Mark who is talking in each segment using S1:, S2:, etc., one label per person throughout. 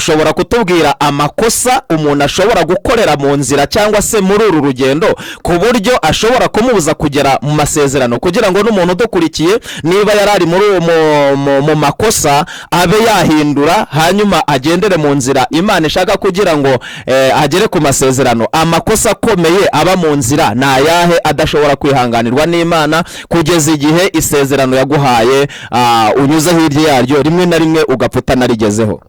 S1: Ushobora kutubwira amakosa umuntu ashobora gukorera mu nzira cyangwa se muri uru rugendo, ku buryo ashobora kumubuza kugera mu masezerano, kugira ngo n'umuntu udukurikiye, niba yari ari muri uwo mu makosa, abe yahindura, hanyuma agendere mu nzira Imana ishaka kugira ngo agere ku masezerano? Amakosa akomeye aba mu nzira ni ayahe adashobora kwihanganirwa n'Imana, kugeza igihe isezerano yaguhaye unyuze hirya yaryo, rimwe na rimwe ugapfa utanarigezeho?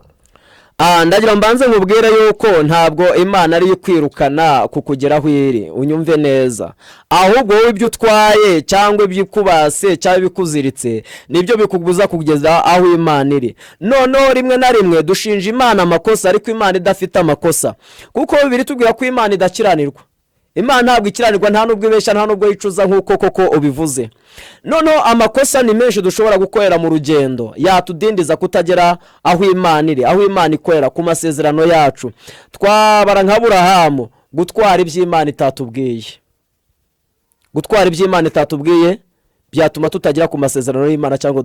S2: Ndagira mbanze nkubwire yuko ntabwo Imana ariyo ikwirukana kukugera aho iri, unyumve neza. Ahubwo wowe ibyo utwaye cyangwa ibyo ikubase cyangwa ibikuziritse nibyo bikubuza kugeza aho Imana iri. Noneho rimwe na rimwe dushinja Imana amakosa, ariko Imana idafite amakosa, kuko Bibiri tubwira ko Imana idakiranirwa. Imana ntabwo ikiranirwa, nta n'ubwo ibeshya, nta n'ubwo yicuza nk'uko koko ubivuze. Noneho amakosa ni menshi dushobora gukorera mu rugendo yatudindiza kutagera aho Imana iri, aho Imana ikorera ku masezerano yacu. Twabara nka Burahamu, gutwara iby'Imana itatubwiye. Gutwara iby'Imana itatubwiye byatuma tutagera ku masezerano y'Imana cyangwa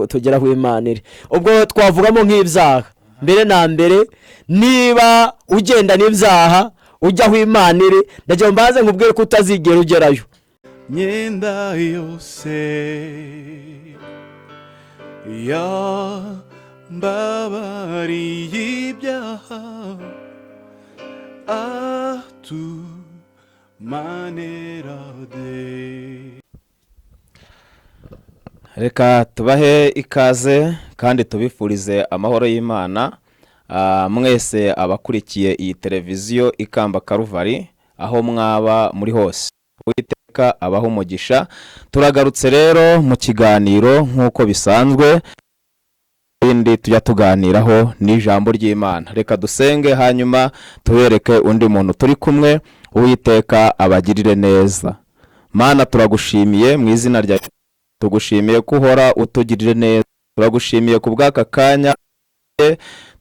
S2: tugere aho Imana iri. Ubwo twavugamo nk'ibyaha mbere na mbere. Niba ugenda n'ibyaha ujya aho Imana iri, ndagira ngo mbaze nkubwire ko utazigera ugerayo.
S3: Myenda yose yambabariye ibyaha, atumanerade.
S1: Reka tubahe ikaze kandi tubifurize amahoro y'Imana, mwese abakurikiye iyi televiziyo Ikamba Karuvari, aho mwaba muri hose. Uwiteka abaho umugisha. Turagarutse rero mu kiganiro nk'uko bisanzwe, ibindi tujya tuganiraho ni ijambo ry'Imana. Reka dusenge, hanyuma tubereke undi muntu turi kumwe. Uwiteka abagirire neza. Mana, turagushimiye mu izina rya, tugushimiye ko uhora utugirire neza. Turagushimiye ku bw'aka kanya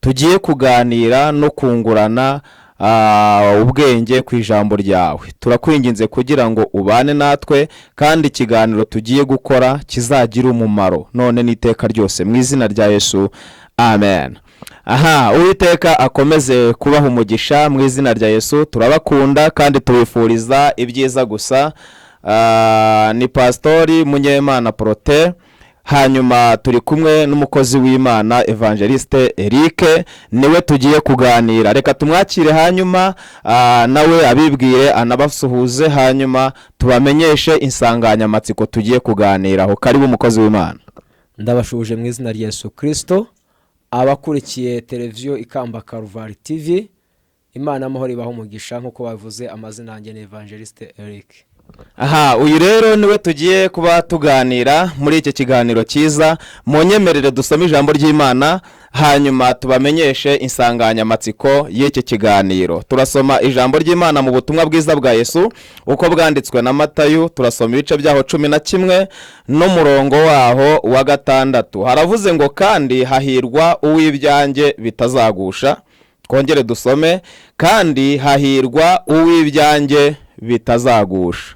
S1: tugiye kuganira no kungurana ubwenge ku ijambo ryawe. Turakwinginze kugira ngo ubane natwe, kandi ikiganiro tugiye gukora kizagire umumaro none n'iteka ryose, mu izina rya Yesu, amen. Aha, Uwiteka akomeze kubaha umugisha mu izina rya Yesu. Turabakunda kandi tubifuriza ibyiza gusa. Ni Pasitori Munyemana Porote, hanyuma turi kumwe n'umukozi w'Imana Evangeliste Eric, niwe tugiye kuganira. Reka tumwakire, hanyuma nawe abibwire, anabasuhuze, hanyuma tubamenyeshe insanganyamatsiko tugiye kuganiraho. Karibu, umukozi w'Imana.
S2: Ndabashuhuje mu izina rya Yesu Kirisito abakurikiye televiziyo Ikamba Karuvari TV. Imana amahoro ibaho umugisha. Nk'uko bavuze, amazina yanjye ni Evangeliste Eric.
S1: Aha, uyu rero niwe tugiye kuba tuganira muri iki kiganiro cyiza. Munyemerere dusome ijambo ry'Imana, hanyuma tubamenyeshe insanganyamatsiko y'iki kiganiro. Turasoma ijambo ry'Imana mu butumwa bwiza bwa Yesu uko bwanditswe na Matayo. Turasoma ibice byaho 11 n'umurongo waho wa 6. Haravuze ngo: "Kandi hahirwa uw'ibyanjye bitazagusha." Twongere dusome: "Kandi hahirwa uw'ibyanjye bitazagusha."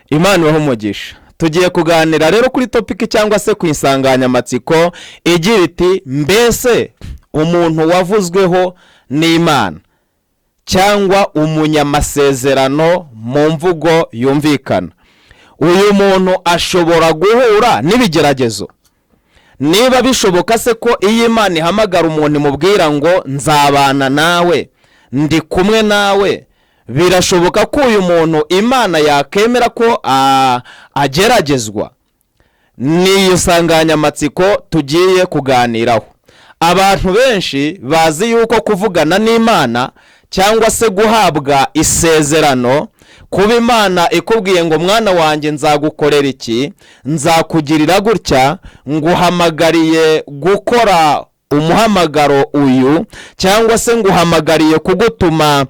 S1: Imana ibahe umugisha. Tugiye kuganira rero kuri topic cyangwa se ku insanganyamatsiko igira iti: "Mbese umuntu wavuzweho n'Imana cyangwa umunyamasezerano mu mvugo yumvikana, uyu muntu ashobora guhura n'ibigeragezo?" Niba bishoboka se ko iyo Imana ihamagara umuntu imubwira ngo "Nzabana nawe, ndi kumwe nawe", birashoboka ko uyu muntu Imana yakemera ko ageragezwa? Ni iyi nsanganyamatsiko tugiye kuganiraho. Abantu benshi bazi yuko kuvugana n'Imana cyangwa se guhabwa isezerano, kuba Imana ikubwiye ngo "Mwana wanjye, nzagukorera iki, nzakugirira gutya, nguhamagariye gukora umuhamagaro uyu", cyangwa se nguhamagariye kugutuma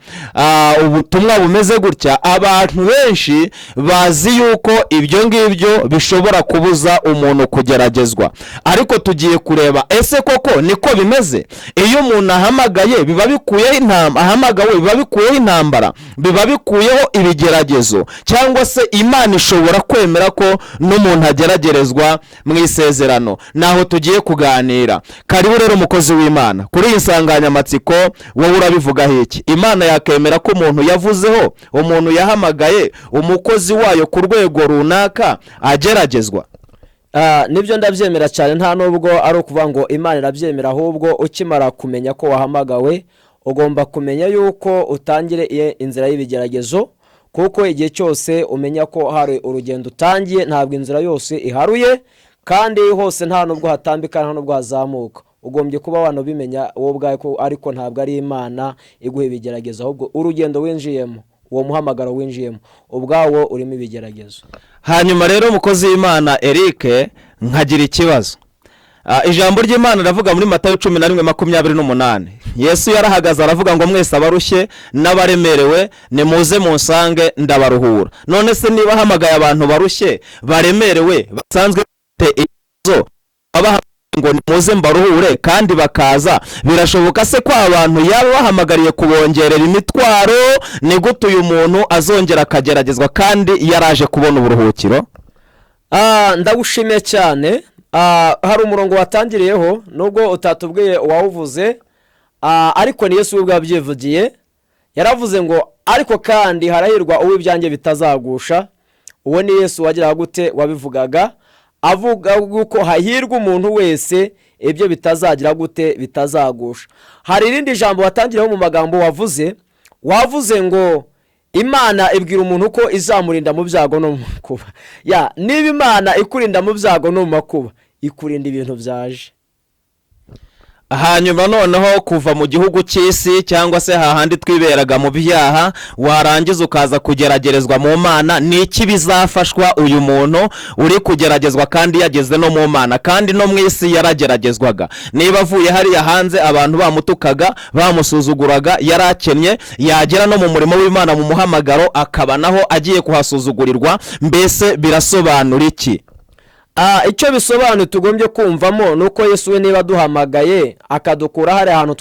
S1: ubutumwa bumeze gutya, abantu benshi bazi yuko ibyo ngibyo bishobora kubuza umuntu kugeragezwa. Ariko tugiye kureba: ese koko niko bimeze? Iyo umuntu ahamagaye biba bikuyeho intambara? Ahamagawe biba bikuyeho intambara, biba bikuyeho ibigeragezo, cyangwa se Imana ishobora kwemera ko n'umuntu ageragerezwa mu isezerano? Naho tugiye kuganira. Karibu rero. Rero umukozi w'Imana, kuri iyi nsanganyamatsiko wowe urabivugaho iki? Imana yakemera ko umuntu yavuzeho, umuntu yahamagaye, umukozi wayo ku rwego runaka ageragezwa?
S2: Nibyo, ndabyemera cyane. Nta nubwo ari ukuvuga ngo Imana irabyemera, ahubwo ukimara kumenya ko wahamagawe, ugomba kumenya yuko utangire inzira y'ibigeragezo, kuko igihe cyose umenya ko hari urugendo utangiye, ntabwo inzira yose iharuye, kandi hose nta nubwo hatambika, nta nubwo hazamuka. Ugombye kuba wanabimenya wowe ubwawe ko, ariko ntabwo ari Imana iguha ibigeragezo, ahubwo urugendo winjiyemo, uwo muhamagaro winjiyemo ubwawo urimo ibigeragezo.
S1: Hanyuma rero, umukozi w'Imana Eric, nkagira ikibazo. Ijambo ry'Imana riravuga muri Matayo 11:28, Yesu yarahagaze aravuga ngo: "Mwese abarushye n'abaremerewe, nimuze munsange ndabaruhura." None se niba ahamagaye abantu barushye, baremerewe, basanzwe bafite ibibazo, abahamagaye ngo nimuze mbaruhure kandi bakaza, birashoboka se ko abantu yaba bahamagariye kubongerera imitwaro? Ni gute uyu muntu azongera akageragezwa kandi yaraje kubona uburuhukiro?
S2: Ndagushimiye cyane. Hari umurongo watangiriyeho, nubwo utatubwiye uwawuvuze, ariko ni Yesu we ubwe wabyivugiye. Yaravuze ngo: "Ariko kandi harahirwa uw'ibyanjye bitazagusha." Uwo ni Yesu wagiraga gute? Wabivugaga, avuga yuko hahirwa umuntu wese ibyo bitazagira gute? Bitazagusha. Hari irindi jambo watangiriyeho mu magambo wavuze, wavuze ngo Imana ibwira umuntu ko izamurinda mu byago no mu makuba. Ya, niba Imana ikurinda mu byago no mu makuba, ikurinda ibintu byaje.
S1: Hanyuma noneho kuva mu gihugu cy'isi, cyangwa se hahandi twiberaga mu byaha, warangiza ukaza kugeragerezwa mu Mana, ni iki bizafashwa uyu muntu uri kugeragezwa kandi yageze no mu Mana, kandi no mu isi yarageragezwaga? Niba avuye hariya hanze abantu bamutukaga, bamusuzuguraga, yarakennye, yagera no mu murimo w'Imana, mu muhamagaro, akaba naho agiye kuhasuzugurirwa, mbese birasobanura iki?
S2: Icyo bisobanuye tugombye kumvamo ni uko Yesu we niba aduhamagaye akadukura hari ahantu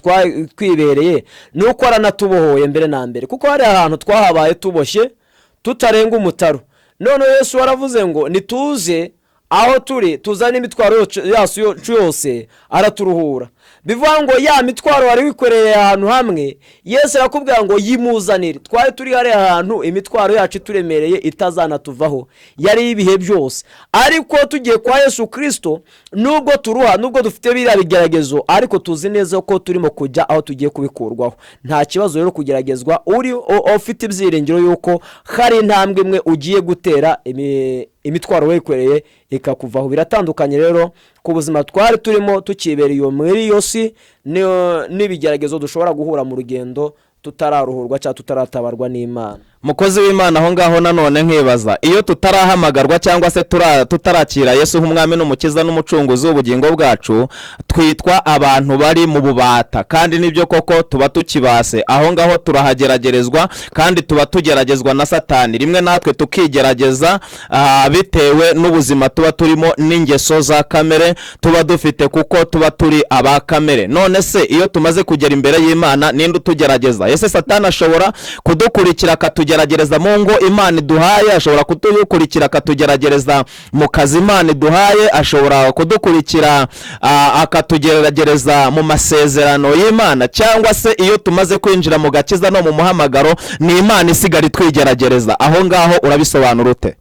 S2: twibereye, ni uko aranatubohoye mbere na mbere, kuko hari ahantu twahabaye tuboshye tutarenga umutaru. None Yesu waravuze ngo nituze aho turi tuzane imitwaro yacu yose, araturuhura. Bivuga ngo ya mitwaro wari wikoreye ahantu hamwe, Yesu arakubwira ngo yimuzanire. Twari turi hariya hantu imitwaro yacu ituremereye, itazanatuvaho, yari ibihe byose. Ariko tugiye kwa Yesu Kirisito, nubwo turuha, nubwo dufite biriya bigeragezo, ariko tuzi neza ko turimo kujya aho tugiye kubikurwaho. Nta kibazo rero kugeragezwa uri ufite ibyiringiro yuko hari intambwe imwe ugiye gutera, imitwaro wikoreye ikakuvaho. Biratandukanye rero ku buzima twari turimo tukibereye iyo muri iyo si n'ibigeragezo dushobora guhura mu rugendo tutararuhurwa cyangwa tutaratabarwa n'Imana.
S1: Mukozi w'Imana, aho ngaho nanone nkibaza: iyo tutarahamagarwa cyangwa se tutarakira Yesu nk'umwami n'umukiza n'umucunguzi w'ubugingo bwacu, twitwa abantu bari mu bubata, kandi nibyo koko tuba tukibase. Aho ngaho turahageragerezwa, kandi tuba tugeragezwa na Satani, rimwe natwe tukigerageza, bitewe n'ubuzima tuba turimo n'ingeso za kamere tuba dufite, kuko tuba turi aba kamere. None se iyo tumaze kugera imbere y'Imana, ninde utugerageza? Ese Satani ashobora kudukurikira akatugeragereza mu ngo Imana iduhaye? Ashobora kudukurikira akatugeragereza mu kazi Imana iduhaye? Ashobora kudukurikira akatugeragereza mu masezerano y'Imana? Cyangwa se iyo tumaze kwinjira mu gakiza no mu muhamagaro, ni Imana isigara itwigeragereza? Aho ngaho urabisobanura ute?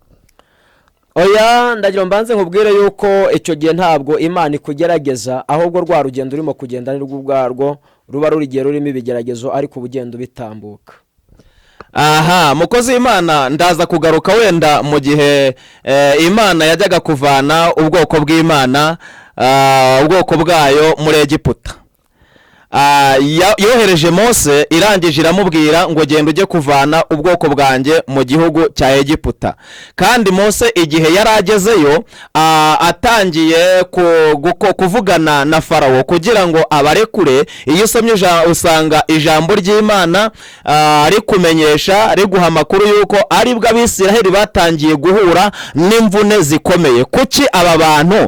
S2: Oya, ndagira ngo mbanze nkubwire yuko icyo gihe ntabwo Imana ikugerageza, ahubwo rwa rugendo urimo kugenda ni rwo ubwarwo ruba ruri rurimo ibigeragezo, ariko uba ugenda ubitambuka.
S1: Aha, mukozi w'Imana, ndaza kugaruka wenda mu gihe Imana yajyaga kuvana ubwoko bw'Imana, ubwoko bwayo muri Egiputa. Yohereje Mose, irangije iramubwira ngo: "Genda ujye kuvana ubwoko bwanjye mu gihugu cya Egiputa." Kandi Mose igihe yari agezeyo, atangiye kuvugana na Farawo kugira ngo abarekure, iyo usomye usanga ijambo ry'Imana rikumenyesha, riguha amakuru y'uko aribwo Abisiraheli batangiye guhura n'imvune zikomeye. Kuki aba bantu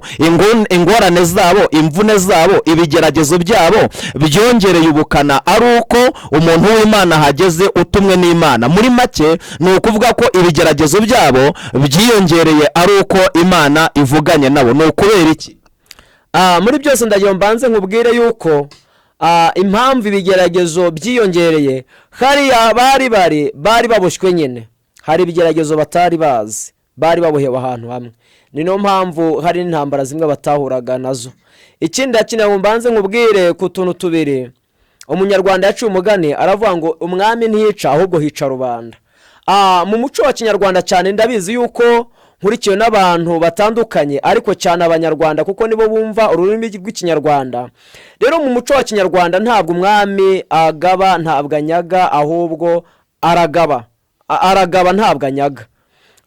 S1: ingorane zabo, imvune zabo, ibigeragezo byabo byongereye ubukana ari uko umuntu w'Imana ahageze utumwe n'Imana? Muri make ni ukuvuga ko ibigeragezo byabo byiyongereye ari uko Imana ivuganye nabo. Ni ukubera iki?
S2: Muri byose ndagira ngo mbanze nkubwire yuko impamvu ibigeragezo byiyongereye, hariya bari baboshywe nyine, hari ibigeragezo batari bazi, bari babohewe ahantu hamwe. Ni niyo mpamvu hari n'intambara zimwe batahuraga nazo. Ikindi hakenewe ngo mbanze nkubwire ku tuntu tubiri. Umunyarwanda yaciye umugani aravuga ngo umwami ntiyica, ahubwo hica rubanda. Mu muco wa kinyarwanda cyane, ndabizi yuko nkurikiwe n'abantu batandukanye, ariko cyane Abanyarwanda kuko nibo bumva ururimi rw'Ikinyarwanda. Rero mu muco wa kinyarwanda ntabwo umwami agaba, ntabwo anyaga, ahubwo aragaba. Aragaba ntabwo anyaga.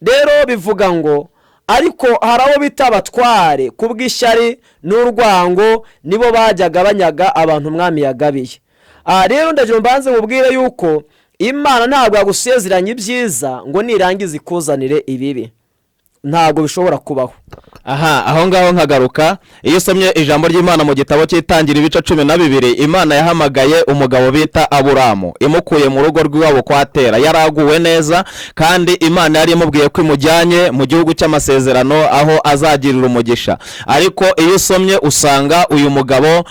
S2: Rero bivuga ngo ariko hari abo bita abatware, kubw'ishyari n'urwango nibo bajyaga banyaga abantu umwami yagabiye. Rero ndagira mbanze mubwire yuko Imana ntabwo yagusezeranya ibyiza ngo nirangiza ikuzanire ibibi, ntabwo bishobora kubaho.
S1: Aha, aho ngaho nkagaruka, iyo usomye ijambo ry'Imana mu gitabo cy'Itangira ibice 12, Imana yahamagaye umugabo bita Aburamu imukuye mu rugo rw'iwabo kwa Tera. Yaraguwe neza, kandi Imana yari imubwiye ko imujyanye mu gihugu cy'amasezerano aho azagirira umugisha. Ariko iyo usomye usanga uyu mugabo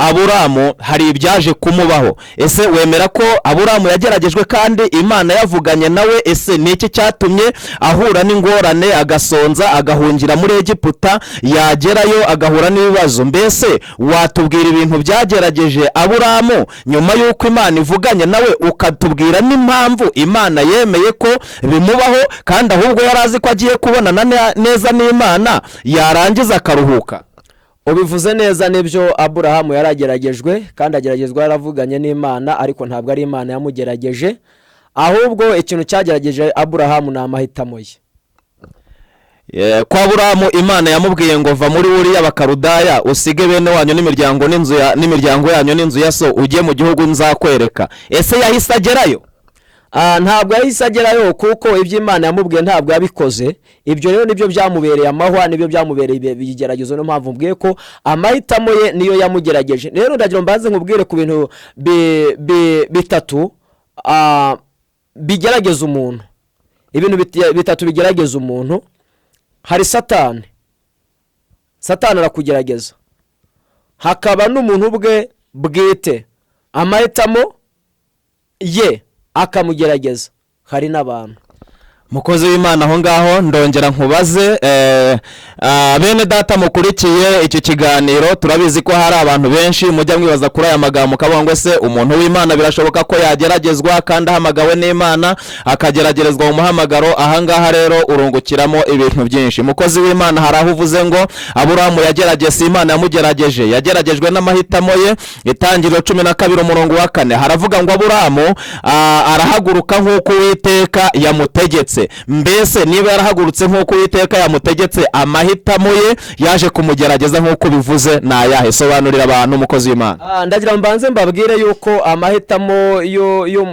S1: Aburamu hari ibyaje kumubaho. Ese wemera ko Aburamu yageragejwe kandi Imana yavuganye nawe? Ese ni iki cyatumye ahura n'ingorane, agasonza, agahungira muri Egiputa, yagerayo agahura n'ibibazo? Mbese watubwira ibintu byagerageje Aburamu nyuma y'uko Imana ivuganye nawe, ukatubwira n'impamvu Imana yemeye ko bimubaho, kandi ahubwo yari azi ko agiye kubonana neza n'Imana yarangiza akaruhuka?
S2: Ubivuze neza, nibyo. Aburahamu yarageragejwe, kandi ageragezwa yaravuganye n'Imana, ariko ntabwo ari Imana yamugerageje, ahubwo ikintu cyagerageje Aburahamu ni amahitamo ye.
S1: Kwa Aburamu Imana yamubwiye ngo va muri buriya Bakarudaya, usige bene wanyu n'imiryango n'inzu ya n'imiryango yanyu n'inzu ya so, ujye mu gihugu nzakwereka. Ese yahise agerayo?
S2: Ntabwo yahise agerayo, kuko ibyo Imana yamubwiye ntabwo yabikoze. Ibyo rero nibyo byamubereye amahwa, nibyo byamubereye ibigeragezo. Niyo mpamvu mbwiye ko amahitamo ye niyo yamugerageje. Rero ndagira ngo mbanze nkubwire ku bintu bitatu bigerageza umuntu. Ibintu bitatu bigerageza umuntu: hari Satani, Satani arakugerageza, hakaba n'umuntu ubwe bwite, amahitamo ye akamugerageza, hari n'abantu.
S1: Mukozi w'Imana, aho ngaho ndongera nkubaze. Bene data mukurikiye icyo kiganiro, turabizi ko hari abantu benshi mujya mwibaza kuri aya magambo, mukavuga ngo se umuntu w'Imana birashoboka ko yageragezwa kandi ahamagawe n'Imana, akageragerezwa mu muhamagaro? Ahangaha rero urungukiramo ibintu byinshi. Mukozi w'Imana, hari aho uvuze ngo Aburamu yagerageze, Imana yamugerageje, yageragejwe n'amahitamo ye. Itangiriro 12 umurongo wa 4 haravuga ngo Aburamu arahaguruka nk'uko Uwiteka yamutegetse. Mbese niba yarahagurutse nk'uko Uwiteka yamutegetse, amahitamo ye yaje kumugerageza nk'uko bivuze ni ayahe? Sobanurira abantu, umukozi w'Imana.
S2: Ndagira ngo mbanze mbabwire yuko amahitamo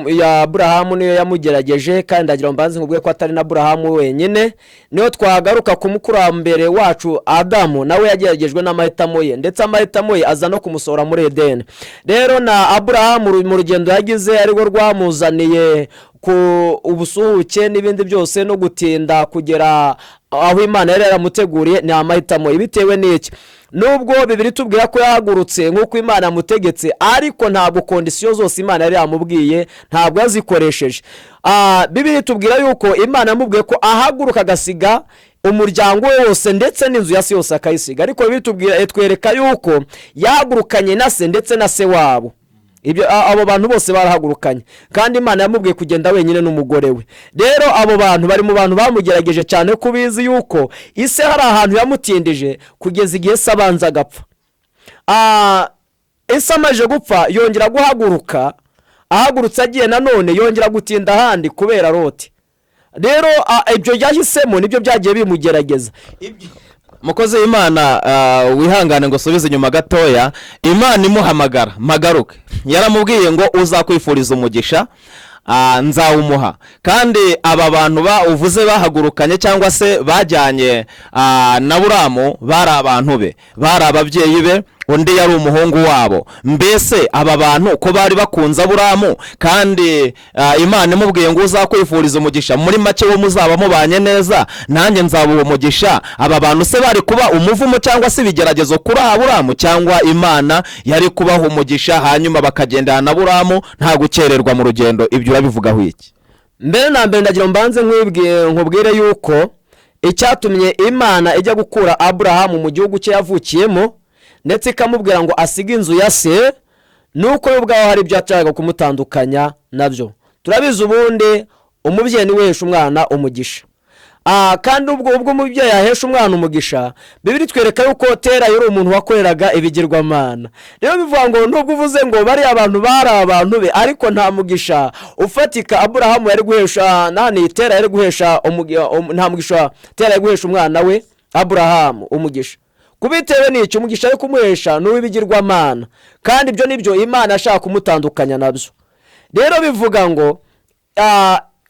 S2: ya Aburahamu niyo yamugerageje, kandi ndagira ngo mbanze nkubwire ko atari na Aburahamu wenyine. Niyo twagaruka ku mukurambere wacu Adamu, nawe yageragejwe n'amahitamo ye, ndetse amahitamo ye aza no kumusohora muri Edeni. Rero na Aburahamu mu rugendo yagize, arirwo rwamuzaniye ku ubusuhuke n'ibindi byose no gutinda kugera aho Imana yari yaramuteguriye, ni amahitamo ye. Bitewe n'iki? Nubwo Bibiliya itubwira ko yahagurutse nk'uko Imana yamutegetse, ariko ntabwo conditions zose Imana yari yamubwiye ntabwo yazikoresheje. Bibiliya itubwira yuko Imana yamubwiye ko ahaguruka agasiga umuryango we wose, ndetse n'inzu ya se yose akayisiga, ariko Bibiliya itwereka yuko yahagurukanye na se ndetse na se wabo. Ibyo abo bantu bose barahagurukanye, kandi Imana yamubwiye kugenda wenyine n'umugore we. Rero abo bantu bari mu bantu bamugerageje cyane, ko ubizi yuko ise hari ahantu yamutindije kugeza igihe se abanza agapfa. Ise amaze gupfa yongera guhaguruka, ahagurutse agiye nanone yongera gutinda ahandi kubera Loti. Rero ibyo yahisemo nibyo byagiye bimugerageza.
S1: Mukozi w'Imana, wihangane ngo usubize inyuma gatoya. Imana imuhamagara, mpagaruke, yaramubwiye ngo uzakwifuriza umugisha nzawumuha. Kandi aba bantu ba uvuze bahagurukanye cyangwa se bajyanye na Buramu bari abantu be, bari ababyeyi be. Undi yari umuhungu wabo. Mbese aba bantu ko bari bakunze Aburamu, kandi Imana imubwiye ngo uzakwifuriza umugisha, muri make wo muzaba mubanye neza, nanjye nzabuha umugisha, aba bantu se bari kuba umuvumo cyangwa se ibigeragezo kuri Aburamu, cyangwa Imana yari kubaha umugisha hanyuma bakagendana na Aburamu nta gukererwa mu rugendo? Ibyo urabivugaho iki?
S2: Mbere na mbere, ndagira ngo mbanze nkubwire yuko icyatumye Imana ijya gukura Aburahamu mu gihugu cye yavukiyemo, ndetse ikamubwira ngo asige inzu ya se, ni uko we ubwawe hari ibyo yashakaga kumutandukanya nabyo. Turabizi, ubundi umubyeyi niwe uhesha umwana umugisha. Kandi ubwo umubyeyi yahesha umwana umugisha, Bibiliya itwereka yuko Tera yari umuntu wakoreraga ibigirwamana. Rero bivuga ngo nubwo uvuze ngo bariya abantu bari abantu be, ariko nta mugisha ufatika Aburahamu yari guhesha nani, Tera yari guhesha nta mugisha Tera yari guhesha umwana we Aburahamu umugisha. Kubitewe n'icyo, umugisha ari kumuhesha ni uw'ibigirwamana, kandi ibyo nibyo Imana yashaka kumutandukanya nabyo. Rero bivuga ngo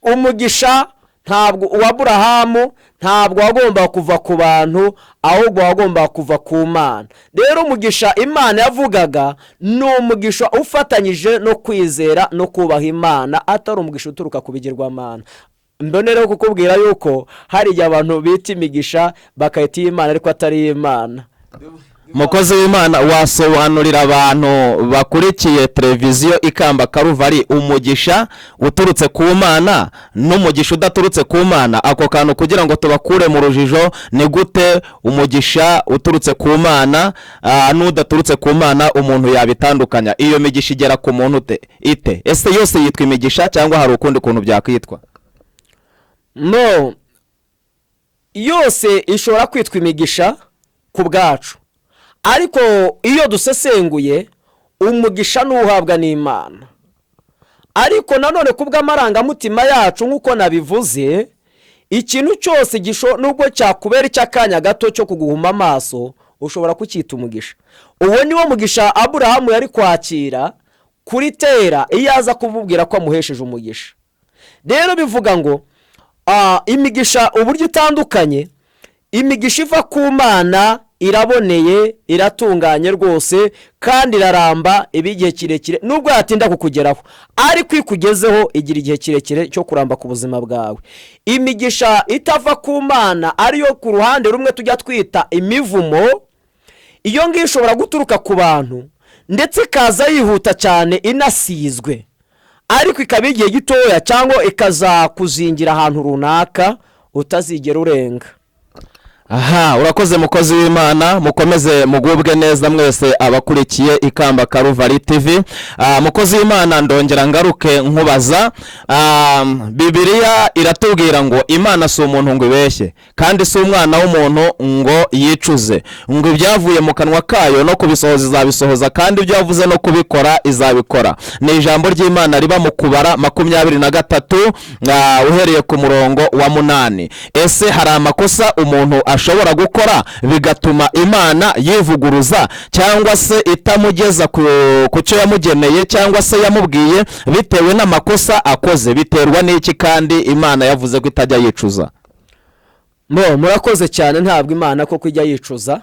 S2: umugisha ntabwo uwa Aburahamu ntabwo wagomba kuva ku bantu, ahubwo wagomba kuva ku Mana. Rero umugisha Imana yavugaga ni umugisha ufatanyije no kwizera no kubaha Imana, atari umugisha uturuka ku bigirwamana. Mbonereho kukubwira yuko hari igihe abantu bita imigisha bakayita iy'Imana, ariko atari iy'Imana.
S1: Mukozi w'Imana, wasobanurira abantu bakurikiye televiziyo Ikamba Karuvari umugisha uturutse ku Mana n'umugisha udaturutse ku Mana, ako kantu kugira ngo tubakure mu rujijo? Ni gute umugisha uturutse ku Mana n'udaturutse ku Mana umuntu yabitandukanya? Iyo migisha igera ku muntu ite? Ese yose yitwa imigisha, cyangwa hari ukundi kuntu byakwitwa?
S2: No, yose ishobora kwitwa imigisha ku bwacu, ariko iyo dusesenguye, umugisha n'uhabwa n'Imana. Ariko nanone ku bw'amarangamutima yacu, nk'uko nabivuze, ikintu cyose nubwo cyakubera icy'akanya gato cyo kuguhuma amaso, ushobora kucyita umugisha. Uwo niwo mugisha Aburahamu yari kwakira kuri Tera iyo aza kumubwira ko amuhesheje umugisha. Rero bivuga ngo imigisha uburyo itandukanye, imigisha iva ku Mana iraboneye, iratunganye rwose, kandi iraramba, iba igihe kirekire. Nubwo yatinda kukugeraho, ariko iyo ikugezeho igira igihe kirekire cyo kuramba ku buzima bwawe. Imigisha itava ku Mana, ariyo ku ruhande rumwe tujya twita imivumo, iyo ngiyo ishobora guturuka ku bantu, ndetse ikaza yihuta cyane inasizwe, ariko ikaba igihe gitoya, cyangwa ikazakuzingira ahantu runaka utazigera urenga.
S1: Aha, urakoze mukozi w'Imana. Mukomeze mugubwe neza mwese abakurikiye Ikamba Karuvari TV. Mukozi w'Imana, ndongera ngaruke nkubaza. Bibiliya iratubwira ngo Imana si umuntu ngo ibeshye, kandi si umwana w'umuntu ngo yicuze, ngo ibyavuye mu kanwa kayo no kubisohoza izabisohoza, kandi ibyo yavuze no kubikora izabikora. Ni ijambo ry'Imana riba mu Kubara 23, uhereye ku murongo wa 8. Ese hari amakosa umuntu ashobora gukora bigatuma Imana yivuguruza, cyangwa se itamugeza ku cyo yamugeneye cyangwa se yamubwiye, bitewe n'amakosa akoze? Biterwa n'iki, kandi Imana yavuze ko itajya yicuza?
S2: Mo murakoze cyane. Ntabwo Imana koko ijya yicuza,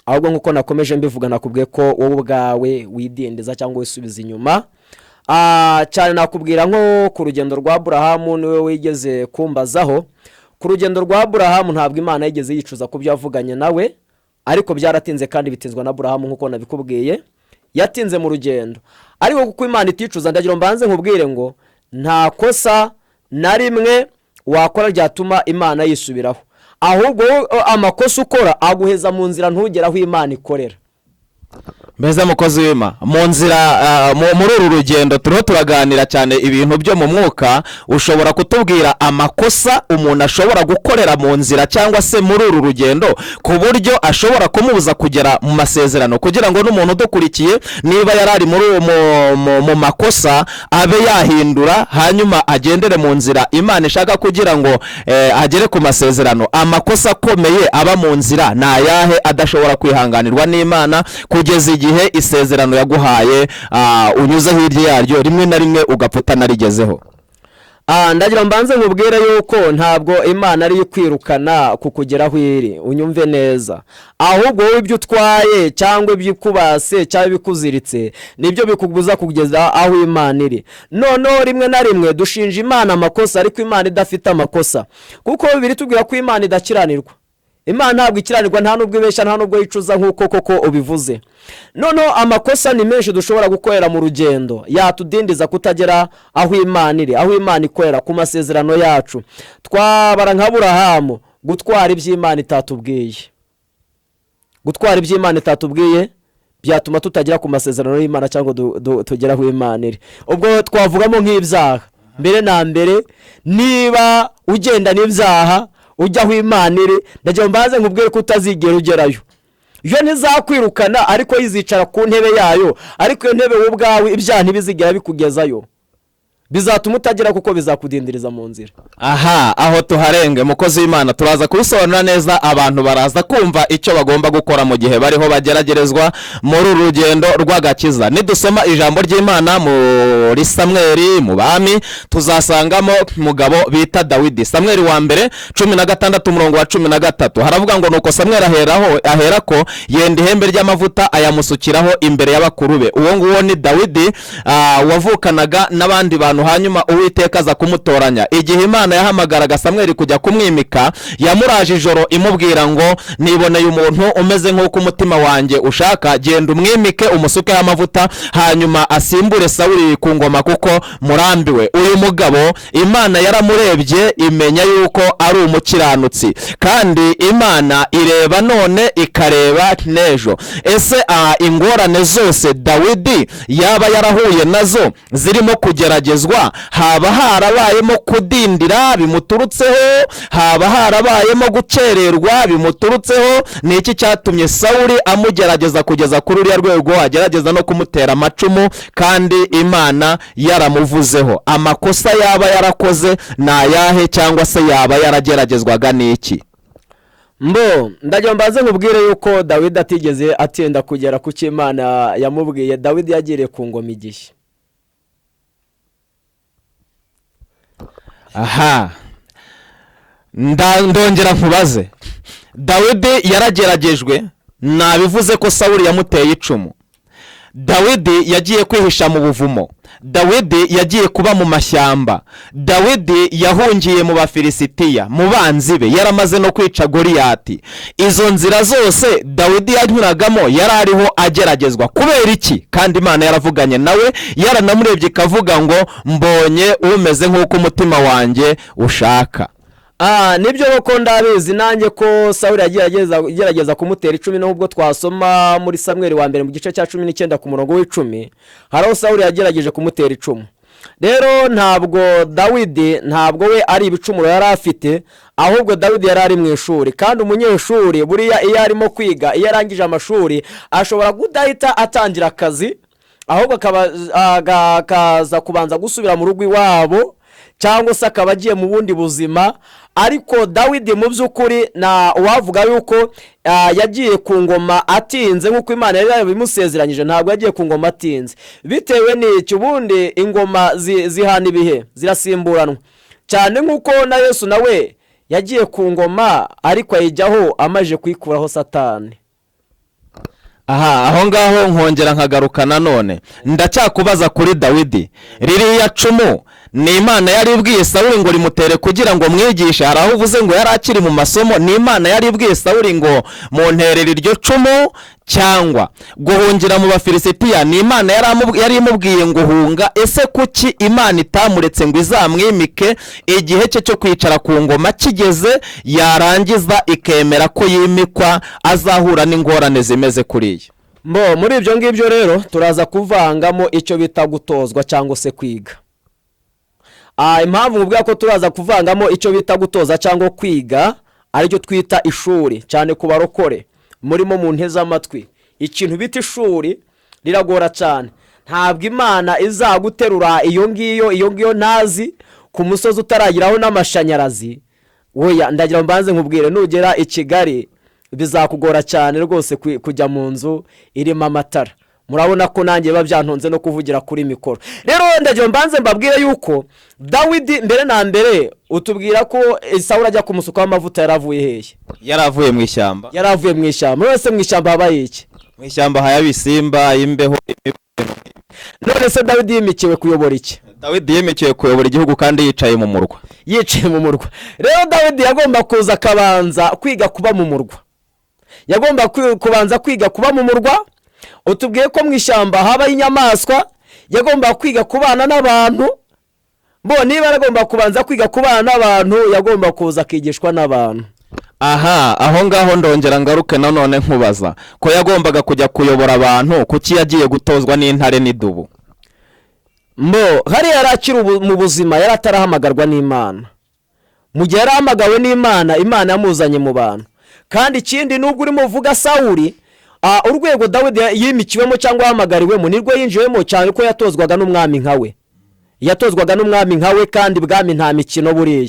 S2: ahubwo nk'uko nakomeje mbivuga, nakubwiye ko wowe ubwawe widindiza cyangwa wisubiza inyuma. Cyane nakubwira nko ku rugendo rwa Aburahamu, niwe wigeze kumbazaho. Ku rugendo rwa Aburahamu, ntabwo Imana yigeze yicuza ku byo yavuganye nawe, ariko byaratinze, kandi bitinzwa na Aburahamu. Nk'uko nabikubwiye, yatinze mu rugendo, ariko kuko Imana iticuza, ndagira ngo mbanze nkubwire ngo nta kosa na rimwe wakora ryatuma Imana yisubiraho, ahubwo wowe, amakosa ukora aguheza mu nzira, ntugere aho Imana ikorera.
S1: Mbese mukozi w'Ima, mu nzira, muri uru rugendo turiho turaganira cyane ibintu byo mu mwuka, ushobora kutubwira amakosa umuntu ashobora gukorera mu nzira cyangwa se muri uru rugendo, ku buryo ashobora kumubuza kugera mu masezerano, kugira ngo n'umuntu udukurikiye, niba yari ari muri mu makosa, abe yahindura, hanyuma agendere mu nzira Imana ishaka kugira ngo agere ku masezerano? Amakosa akomeye aba mu nzira ni ayahe adashobora kwihanganirwa n'Imana, kugeza igihe isezerano yaguhaye unyuze hirya yaryo, rimwe na rimwe ugapfa utanarigezeho?
S2: Ndagira mbanze nkubwire yuko ntabwo Imana ariyo ikwirukana kukugeraho iri, unyumve neza. Ahubwo wowe ibyo utwaye cyangwa ibyo ikubase cyangwa ibikuziritse nibyo bikubuza kugeza aho Imana iri. Noneho rimwe na rimwe dushinja Imana amakosa, ariko Imana idafite amakosa, kuko Bibiri tubwira ko Imana idakiranirwa. Imana ntabwo ikiranirwa, nta n'ubwo ibeshya, nta n'ubwo yicuza nk'uko koko ubivuze. Noneho amakosa ni menshi dushobora gukorera mu rugendo yatudindiza kutagera aho Imana iri, aho Imana ikorera ku masezerano yacu. Twabara nka Burahamu, gutwara iby'Imana itatubwiye. Gutwara iby'Imana itatubwiye byatuma tutagera ku masezerano y'Imana cyangwa tugera aho Imana iri. Ubwo twavugamo nk'ibyaha mbere na mbere. Niba ugenda n'ibyaha ujya aho Imana iri, ndagira ngo mbanze nkubwire ko utazigera ugerayo. Yo ntizakwirukana, ariko yizicara ku ntebe yayo, ariko iyo ntebe wowe ubwawe ibyaha ntibizigera bikugezayo. Bizatuma utagera kuko bizakudindiriza mu nzira.
S1: Aha, aho tuharenge, mukozi w'Imana, turaza kubisobanura neza. Abantu baraza kumva icyo bagomba gukora mu gihe bariho bageragerezwa muri uru rugendo rw'agakiza. Nidusoma ijambo ry'Imana muri Samweri, mu bami, tuzasangamo umugabo bita Dawidi. Samweri wa mbere 16, umurongo wa 13, haravuga ngo: "Nuko Samweri aheraho aherako yenda ihembe ry'amavuta, ayamusukiraho imbere y'abakuru be." Uwo nguwo ni Dawidi, wavukanaga n'abandi bantu, hanyuma Uwiteka aza kumutoranya. Igihe Imana yahamagaraga Samweli kujya kumwimika, yamuraje ijoro imubwira ngo: "Niboneye umuntu umeze nk'uko umutima wanjye ushaka, genda umwimike, umusukeho amavuta, hanyuma asimbure Sawuli ku ngoma kuko murambiwe." Uyu mugabo Imana yaramurebye imenya yuko ari umukiranutsi, kandi Imana ireba none ikareba n'ejo. Ese ingorane zose Dawidi yaba yarahuye nazo zirimo kugeragezwa, haba harabayemo kudindira bimuturutseho, haba harabayemo gukererwa bimuturutseho? Ni iki cyatumye Sawuli amugerageza kugeza kuri uriya rwego, agerageza no kumutera amacumu kandi Imana yaramuvuzeho? Amakosa yaba yarakoze ni ayahe, cyangwa se yaba yarageragezwaga n'iki?
S2: Mbo ndagira mbanze nkubwire yuko Dawidi atigeze atinda kugera ku cyo Imana yamubwiye. Dawidi yagiriye ku ngoma igihe.
S1: Aha ndongera nkubaze: Dawidi yarageragejwe, nabivuze ko Sawuli yamuteye icumu, Dawidi yagiye kwihisha mu buvumo, Dawidi yagiye kuba mu mashyamba, Dawidi yahungiye mu Bafilisitiya, mu banzi be, yaramaze no kwica Goliyati. Izo nzira zose Dawidi yanyuragamo yari ariho ageragezwa. Kubera iki, kandi Imana yaravuganye nawe, yaranamurebye ikavuga ngo: "Mbonye umeze nk'uko umutima wanjye ushaka"?
S2: Nibyo koko, ndabizi nanjye ko Sawuli yagiye agerageza kumutera icumi. N'ubwo twasoma muri Samweri wa mbere mu gice cya 19 ku murongo w'10, hari aho Sawuli yagerageje kumutera icumu. Rero ntabwo Dawidi, ntabwo we ari ibicumuro yari afite, ahubwo Dawidi yari ari mu ishuri, kandi umunyeshuri buriya iyo arimo kwiga, iyo arangije amashuri ashobora kudahita atangira akazi, ahubwo akaza kubanza gusubira mu rugo iwabo, cyangwa se akaba agiye mu bundi buzima. Ariko Dawidi mu by'ukuri na uwavuga yuko yagiye ku ngoma atinze nk'uko Imana yari yabimusezeranyije, ntabwo yagiye ku ngoma atinze. Bitewe n'iki? Ubundi ingoma zihana ibihe, zirasimburanwa cyane, nk'uko na Yesu nawe yagiye ku ngoma, ariko ayijyaho amaze kuyikuraho Satani.
S1: Aha, aho ngaho nkongera nkagaruka nanone, ndacyakubaza kuri Dawidi. Ririya cumu ni Imana yari ibwiye Sawuli ngo rimutere kugira ngo mwigishe? Hari aho uvuze ngo yari akiri mu masomo. Ni Imana yari ibwiye Sawuli ngo munterere iryo cumu? Cyangwa guhungira mu Bafilisitiya ni Imana yari imubwiye ngo hunga? Ese kuki Imana itamuretse ngo izamwimike igihe cye cyo kwicara ku ngoma kigeze, yarangiza ikemera ko yimikwa azahura n'ingorane zimeze kuriya?
S2: Mbo muri ibyo ngibyo rero turaza kuvangamo icyo bita gutozwa cyangwa se kwiga. Impamvu nkubwira ko turaza kuvangamo icyo bita gutoza cyangwa kwiga, aricyo twita ishuri cyane ku barokore murimo mu nteze amatwi, ikintu bita ishuri riragora cyane. Ntabwo Imana izaguterura iyo ngiyo, iyo ngiyo ntazi, ku musozi utarageraho n'amashanyarazi. Weya, ndagira ngo mbanze nkubwire, nugera i Kigali bizakugora cyane rwose kujya mu nzu irimo amatara. Murabona ko nanjye biba byantonze no kuvugira kuri mikoro. Rero ndagira mbanze mbabwire yuko Dawidi mbere na mbere utubwira ko Sawuli ajya kumusukaho amavuta yaravuye hehe?
S1: Yari avuye mu ishyamba.
S2: Yari avuye mu ishyamba. None se mu ishyamba habaye iki?
S1: Mu ishyamba haba ibisimba, imbeho, imibu.
S2: None se Dawidi yimikiwe kuyobora iki?
S1: Dawidi yimikiwe kuyobora igihugu kandi yicaye mu murwa.
S2: Yicaye mu murwa. Rero Dawidi yagomba kuza akabanza kwiga kuba mu murwa, yagomba kubanza kwiga kuba mu murwa. Utubwiye ko mu ishyamba habaho inyamaswa, yagomba kwiga kubana n'abantu. Bo niba yaragomba kubanza kwiga kubana n'abantu, yagomba kuza akigishwa n'abantu.
S1: Aha, aho ngaho ndongera ngaruke nanone nkubaza ko yagombaga kujya kuyobora abantu, kuki yagiye gutozwa n'intare n'idubu?
S2: Mbo hariya yari akiri mu buzima, yari atarahamagarwa n'Imana. Mu gihe yarahamagawe n'Imana, Imana yamuzanye mu bantu. Kandi ikindi, nubwo urimo uvuga Sawuri, urwego Dawidi yimikiwemo cyangwa yahamagariwemo nirwo yinjiwemo, cyane ko yatozwaga n'umwami nka we, yatozwaga n'umwami nka we. Kandi ibwami nta mikino, buriya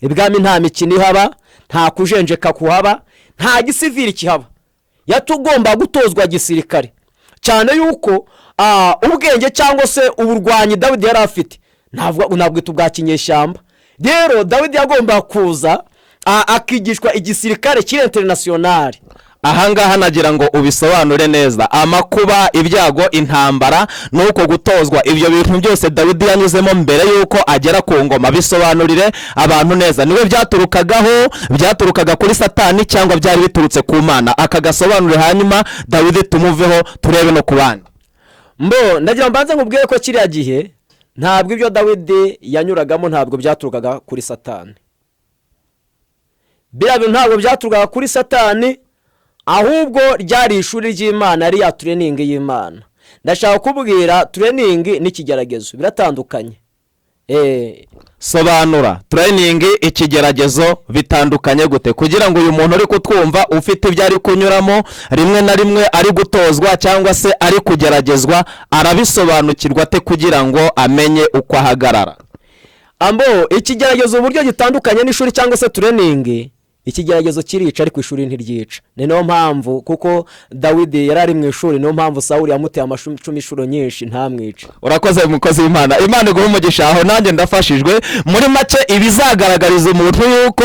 S2: ibwami nta mikino ihaba, nta kujenjeka kuhaba, nta gisivili kihaba. Yatugomba gutozwa gisirikare, cyane yuko ubwenge cyangwa se uburwanyi Dawidi yari afite ntabwo ubwa kinyeshyamba. Rero Dawidi yagomba kuza akigishwa igisirikare kiri international.
S1: Ahangaha nagira ngo ubisobanure neza: amakuba, ibyago, intambara n'uko gutozwa, ibyo bintu byose Dawidi yanyuzemo mbere y'uko agera ku ngoma, bisobanurire abantu neza. Niwe byaturukagaho, byaturukaga kuri Satani cyangwa byari biturutse ku Mana? Aka gasobanure, hanyuma Dawidi tumuveho turebe no ku bandi.
S2: Mbo ndagira ngo mbanze nkubwire ko kiriya gihe ntabwo ibyo Dawidi yanyuragamo ntabwo byaturukaga kuri Satani. Biriya bintu ntabwo byaturukaga kuri Satani, ahubwo ryari ishuri ry'Imana, yari ya training y'Imana. Ndashaka kubwira, training n'ikigeragezo biratandukanye.
S1: Sobanura training, ikigeragezo bitandukanye gute, kugira ngo uyu muntu uri kutwumva ufite ibyo ari kunyuramo, rimwe na rimwe ari gutozwa cyangwa se ari kugeragezwa, arabisobanukirwa ate kugira ngo amenye uko ahagarara?
S2: Ambo ikigeragezo uburyo gitandukanye n'ishuri cyangwa se training, ikigeragezo kirica ariko ishuri ntiryica. Ni nayo mpamvu, kuko Dawidi yari ari mu ishuri, niyo mpamvu Sawuli yamuteye amacumu inshuro nyinshi ntamwice.
S1: Urakoze, mukozi w'Imana, Imana iguhe umugisha. Aho nanjye ndafashijwe. Muri make, ibizagaragariza umuntu yuko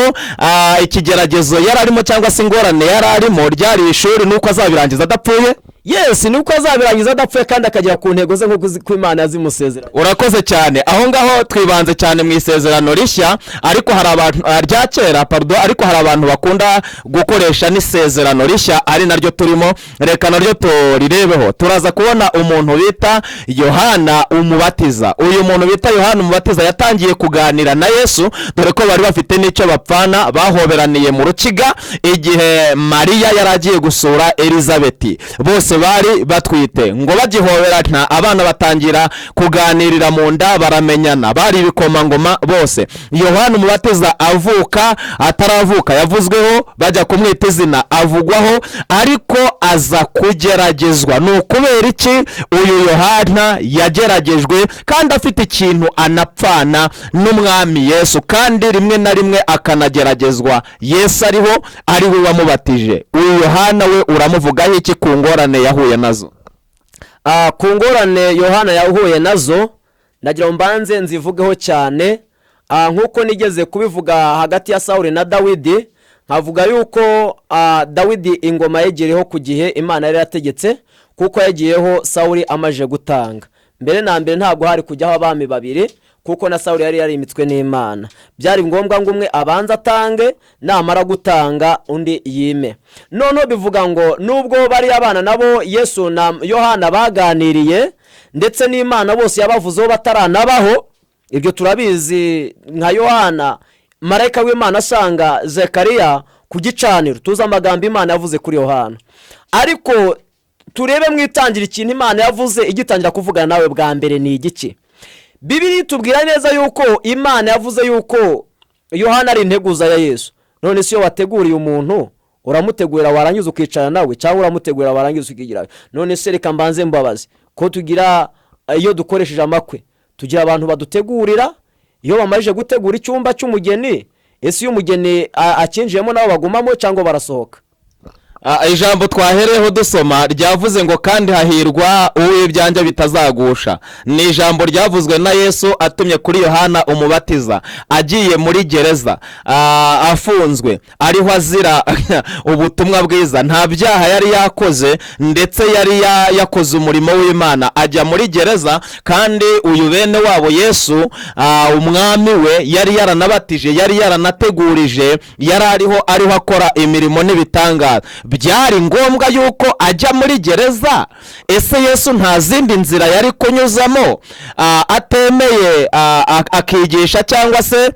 S1: ikigeragezo yari arimo cyangwa se ingorane yari arimo ryari ishuri, nuko azabirangiza adapfuye.
S2: Yes, ni uko azabirangiza adapfuye kandi akagera ku ntego ze nk'uko ko Imana yazimusezeranye.
S1: Urakoze cyane. Aho ngaho twibanze cyane mu Isezerano Rishya, ariko hari abantu rya kera, pardon, ariko hari abantu bakunda gukoresha n'Isezerano Rishya, ari naryo turimo. Reka naryo turirebeho. Turaza kubona umuntu bita Yohana Umubatiza. Uyu muntu bita Yohana Umubatiza yatangiye kuganira na Yesu, dore ko bari bafite n'icyo bapfana, bahoberaniye mu rukiga igihe Mariya yari agiye gusura Elizabeti, bose bari batwite. Ngo bagihoberana abana batangira kuganirira mu nda, baramenyana, bari ibikomangoma bose. Yohana Umubatiza avuka, ataravuka yavuzweho, bajya kumwita izina avugwaho, ariko aza kugeragezwa. Ni ukubera iki uyu Yohana yageragejwe kandi afite ikintu anapfana n'Umwami Yesu, kandi rimwe na rimwe akanageragezwa Yesu ariho, ari we wamubatije? Uyu Yohana we uramuvugaho iki ku ngorane yahuye nazo?
S2: Ku ngorane Yohana yahuye nazo, nagira ngo mbanze nzivugeho cyane. Nk'uko nigeze kubivuga hagati ya Sawuli na Dawidi, nkavuga yuko Dawidi ingoma yegereho ku gihe Imana yari yarategetse, kuko yagiyeho Sawuli amaze gutanga. Mbere na mbere ntabwo hari kujyaho abami babiri, kuko na Sawuli yari yarimitswe n'Imana. Byari ngombwa ngo umwe abanze atange, namara gutanga undi yime. Noneho bivuga ngo nubwo bariya abana nabo Yesu na Yohana baganiriye, ndetse n'Imana bose yabavuzeho bataranabaho, ibyo turabizi. Nka Yohana, marayika w'Imana asanga Zekariya ku gicaniro, tuzi amagambo Imana yavuze kuri Yohana. Ariko turebe mu itangira ikintu Imana yavuze igitangira kuvugana nawe bwa mbere ni igiki. Bibiliya itubwira neza yuko Imana yavuze yuko Yohana ari integuza ya Yesu. None se iyo wateguriye umuntu, uramutegurira warangiza ukicara nawe, cyangwa uramutegurira warangiza ukigira? None se reka mbanze mbabaze, ko tugira iyo dukoresheje amakwe, tugira abantu badutegurira, iyo bamajije gutegura icyumba cy'umugeni, ese iyo umugeni akinjiyemo nabo bagumamo cyangwa barasohoka?
S1: Ijambo twahereyeho dusoma ryavuze ngo kandi hahirwa uwo ibyanjye bitazagusha. Ni ijambo ryavuzwe na Yesu atumye kuri Yohana Umubatiza, agiye muri gereza, afunzwe, ariho azira ubutumwa bwiza. Nta byaha yari yakoze, ndetse yari yakoze umurimo w'Imana, ajya muri gereza. Kandi uyu bene wabo Yesu, umwami we yari yaranabatije, yari yaranategurije, yari ariho akora imirimo n'ibitangaza. Byari ngombwa yuko ajya muri gereza? Ese Yesu nta zindi nzira yari kunyuzamo, atemeye, akigisha cyangwa se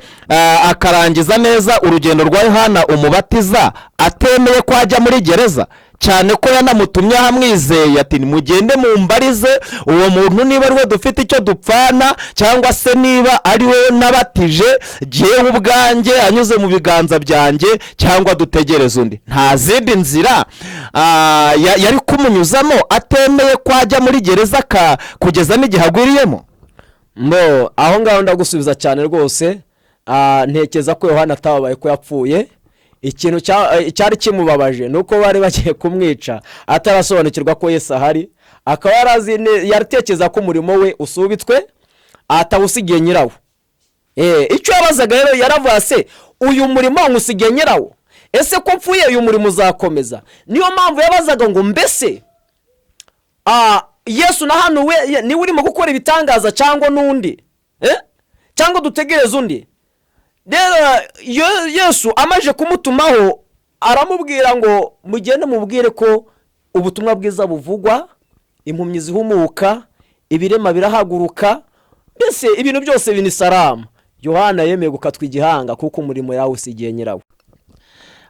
S1: akarangiza neza urugendo rwa Yohana Umubatiza, atemeye ko ajya muri gereza, cyane ko yanamutumye amwizeye, ati mugende mumbarize uwo muntu niba ari we dufite icyo dupfana, cyangwa se niba ari we nabatije jyewe ubwanjye anyuze mu biganza byanjye, cyangwa dutegereze undi? Nta zindi nzira yari kumunyuzamo atemeye ko ajya muri gereza kugeza n'igihe agwiriyemo?
S2: Mbo aho ngaho ndagusubiza cyane rwose. Ntekereza ko Yohana atababaye ko yapfuye. Ikintu cyari kimubabaje ni uko bari bagiye kumwica atarasobanukirwa ko Yesu ahari, akaba yarazi yaratekereza ko umurimo we usubitswe, atawusigiye nyirawo. Icyo yabazaga rero, yaravuga: se uyu murimo nywusigiye nyirawo? Ese ko mpfuye uyu murimo uzakomeza? Niyo mpamvu yabazaga ngo mbese Yesu na hano we niwe urimo gukora ibitangaza cyangwa n'undi? Cyangwa dutegereze undi? Rero Yesu amaze kumutumaho, aramubwira ngo mugende mubwire ko ubutumwa bwiza buvugwa, impumyi zihumuka, ibirema birahaguruka, mbese ibintu byose bini salama. Yohana yemeye gukatwa igihanga kuko umurimo yawusigiye nyirawo.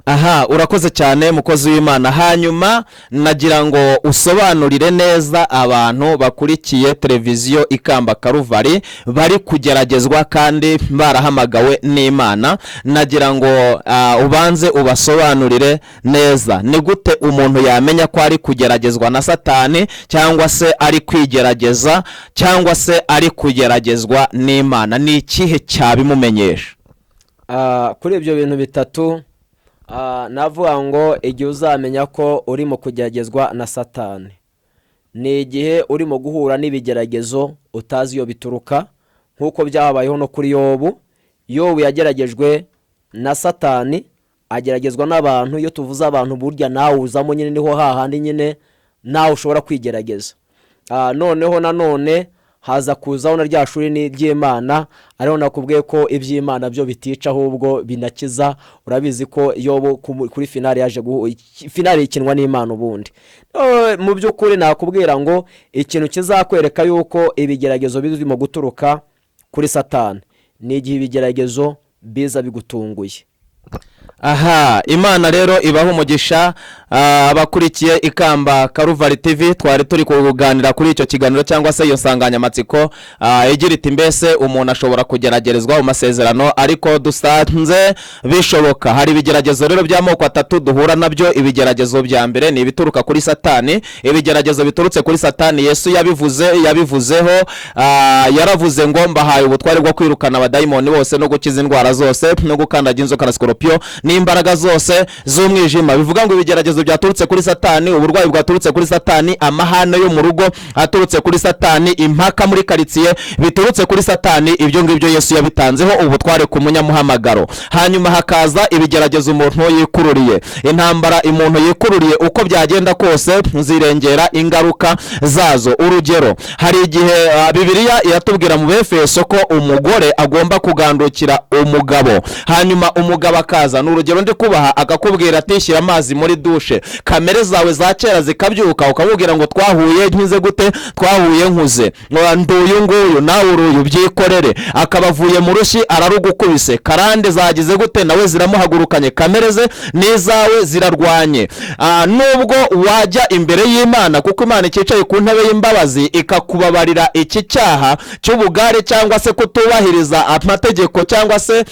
S1: Aha, urakoze cyane, mukozi w'Imana. Hanyuma nagira ngo usobanurire neza abantu bakurikiye televiziyo Ikamba Karuvari bari kugeragezwa kandi barahamagawe n'Imana. Nagira ngo ubanze ubasobanurire neza: ni gute umuntu yamenya ko ari kugeragezwa na Satani, cyangwa se ari kwigerageza, cyangwa se ari kugeragezwa n'Imana? Ni ikihe cyabimumenyesha?
S2: Kuri ibyo bintu bitatu, navuga ngo igihe uzamenya ko urimo kugeragezwa na Satani ni igihe urimo guhura n'ibigeragezo utazi iyo bituruka, nk'uko byabayeho no kuri Yobu. Yobu yageragejwe na Satani, ageragezwa n'abantu. Iyo tuvuze abantu, burya nawe uzamo nyine, niho hahandi nyine nawe ushobora kwigerageza. Noneho nanone haza kuzaho na rya shuri ni ry'Imana, ariho nakubwiye ko iby'Imana byo bitica ahubwo binakiza. Urabizi ko Yobu kuri finale yaje finale ikinwa n'Imana ubundi. Mu by'ukuri nakubwira ngo ikintu kizakwereka yuko ibigeragezo birimo guturuka kuri Satani ni igihe ibigeragezo biza bigutunguye.
S1: Aha, Imana rero ibaha umugisha abakurikiye Ikamba Karuvari TV. Twari turi kuganira kuri icyo kiganiro cyangwa se iyo nsanganyamatsiko igira iti: mbese umuntu ashobora kugeragerezwa mu masezerano? Ariko dusanze bishoboka. Hari ibigeragezo rero by'amoko atatu duhura nabyo. Ibigeragezo bya mbere ni ibituruka kuri Satani. Ibigeragezo biturutse kuri Satani, Yesu yabivuzeho, yaravuze ngo mbahaye ubutware bwo kwirukana abadayimoni bose no gukiza indwara zose no gukandagira inzoka na sikoropiyo n'imbaraga zose z'umwijima. Bivuga ngo ibigeragezo byaturutse kuri Satani, uburwayi bwaturutse kuri Satani, amahane yo mu rugo aturutse kuri Satani, impaka muri karitsiye biturutse kuri Satani, ibyo ngibyo Yesu yabitanzeho ubutware ku munyamuhamagaro. Hanyuma hakaza ibigeragezo umuntu yikururiye, intambara umuntu yikururiye. Uko byagenda kose zirengera ingaruka zazo. Urugero, hari igihe Bibiliya iratubwira mu Befeso ko umugore agomba kugandukira umugabo. Hanyuma umugabo akaza, ni urugero ndi kubaha, akakubwira ati shyira amazi muri dushe. Kamere zawe za kera zikabyuka, ukamubwira ngo twahuye nkize gute? Twahuye nkuze. Ngo nduyu nguyu, nawe uruyu, byikorere. Akaba avuye mu rushyi, ararugukubise. Karande zagize gute? Nawe ziramuhagurukanye, kamere ze n'izawe zirarwanye. Nubwo wajya imbere y'Imana, kuko Imana icyicaye ku ntebe y'imbabazi, ikakubabarira iki cyaha cy'ubugare cyangwa se kutubahiriza amategeko cyangwa se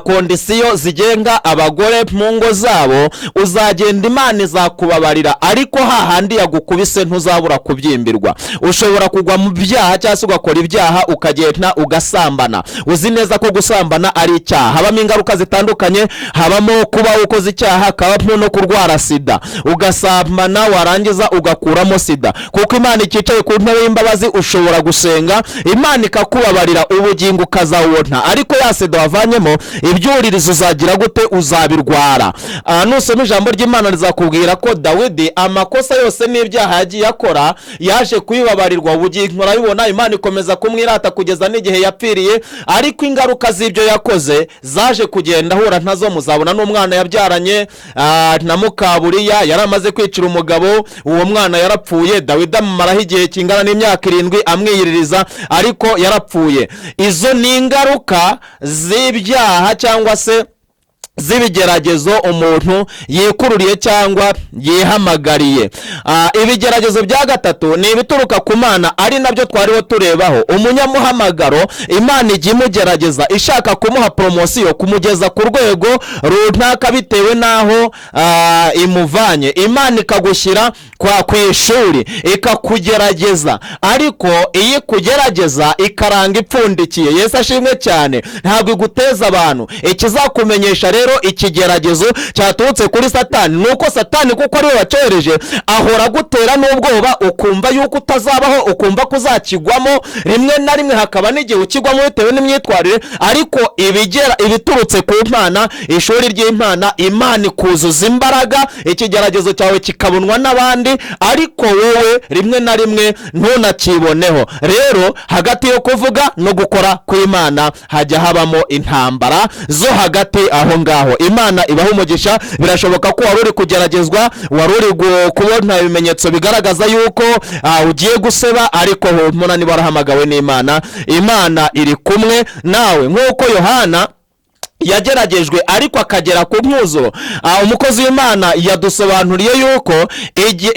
S1: Conditions zigenga abagore mu ngo zabo, uzagenda Imana izakubabarira, ariko hahandi yagukubise ntuzabura kubyimbirwa. Ushobora kugwa mu byaha cyangwa se ugakora ibyaha, ukagenda ugasambana. Uzi neza ko gusambana ari icyaha, habamo ingaruka zitandukanye, habamo kuba ukoze icyaha, hakabamo no kurwara sida. Ugasambana, warangiza ugakuramo sida. Kuko Imana ikicaye ku ntebe y'imbabazi, ushobora gusenga Imana ikakubabarira, ubugingo ukazawubona, ariko ya sida wavanyemo, ibyuririzo uzagira gute? Uzabirwara. Nusoma ijambo ry'Imana rizakubwira ko Dawidi amakosa yose n'ibyaha yagiye akora yaje kubibabarirwa, ubugingo urabibona, Imana ikomeza kumwirata kugeza n'igihe yapfiriye, ariko ingaruka z'ibyo yakoze zaje kugenda ahura ntazo. Muzabona n'umwana yabyaranye na mukaburiya, yari amaze kwicira umugabo, uwo mwana yarapfuye. Dawidi amumaraho igihe kingana n'imyaka 7 amwiyiririza, ariko yarapfuye. Izo ni ingaruka z'ibyaha cyangwa se z'ibigeragezo umuntu yikururiye cyangwa yihamagariye. Ibigeragezo bya gatatu ni ibituruka ku Mana, ari nabyo twariho turebaho. Umunyamuhamagaro Imana ijya imugerageza ishaka kumuha promotion, kumugeza ku rwego runaka bitewe n'aho imuvanye. Imana ikagushyira ku ishuri ikakugerageza, ariko iyo ikugerageza ikaranga ipfundikiye. Yesu ashimwe cyane, ntabwo iguteza abantu. Ikizakumenyesha rero ikigeragezo cyaturutse kuri Satani ni uko Satani, kuko ariwe wacyohereje, ahora agutera n'ubwoba, ukumva yuko utazabaho, ukumva ko uzakigwamo. Rimwe na rimwe hakaba n'igihe ukigwamo bitewe n'imyitwarire. Ariko ibigera ibiturutse ku Mana, ishuri ry'Imana, Imana ikuzuza imbaraga, ikigeragezo cyawe kikabonwa n'abandi, ariko wowe rimwe na rimwe ntunakiboneho. Rero hagati yo kuvuga no gukora kw'Imana hajya habamo intambara zo hagati aho ngaho. Imana ibaha umugisha. Birashoboka ko wari uri kugeragezwa, wari uri kubona ibimenyetso bigaragaza yuko ugiye guseba, ariko humura, niba warahamagawe n'Imana, Imana iri kumwe nawe, nk'uko Yohana yageragejwe ariko akagera ku mwuzuro. Umukozi w'Imana yadusobanuriye yuko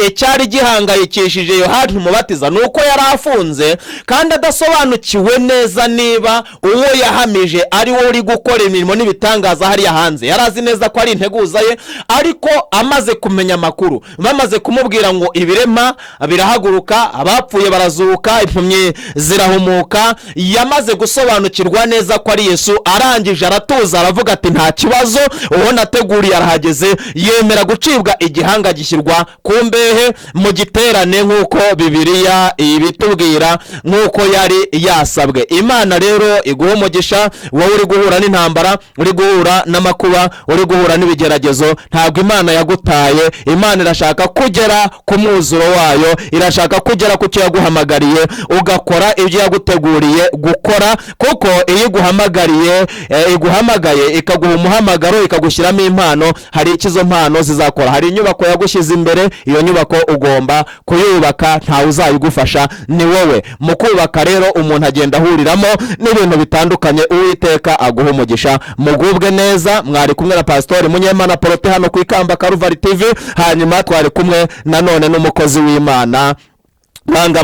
S1: icyari gihangayikishije Yohani Umubatiza ni uko yari afunze kandi adasobanukiwe neza niba uwo yahamije ari we uri gukora imirimo n'ibitangaza hariya hanze. Yari azi neza ko ari integuza ye, ariko amaze kumenya amakuru, bamaze kumubwira ngo ibirema birahaguruka, abapfuye barazuka, impumyi zirahumuka, yamaze gusobanukirwa neza ko ari Yesu. Arangije aratuza, aravuga ati: "Nta kibazo, uwo nateguriye arahageze." Yemera gucibwa igihanga gishyirwa ku mbehe mu giterane, nk'uko Bibiliya ibitubwira, nk'uko yari yasabwe. Imana rero iguha umugisha, wowe uri guhura n'intambara, uri guhura n'amakuba, uri guhura n'ibigeragezo. Ntabwo Imana yagutaye. Imana irashaka kugera ku mwuzuro wayo, irashaka kugera ku cyo yaguhamagariye, ugakora ibyo yaguteguriye gukora, kuko iyo iguhamagariye, iguhamagaye ikaguha umuhamagaro, ikagushyiramo impano, hari icyo izo mpano zizakora. Hari inyubako yagushyize imbere, iyo nyubako ugomba kuyubaka, ntawe uzayigufasha, ni wowe. Mu kubaka rero umuntu agenda ahuriramo n'ibintu bitandukanye. Uwiteka aguha umugisha, mugubwe neza. Mwari kumwe na Pasitori Munyemana Porote hano ku Ikamba Karuvari TV, hanyuma twari kumwe nanone n'umukozi w'Imana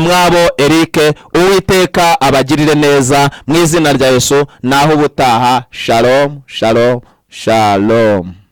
S1: Mwabo Eric. Uwiteka abagirire neza mu izina rya Yesu. Naho ubutaha. Shalom, shalom, shalom.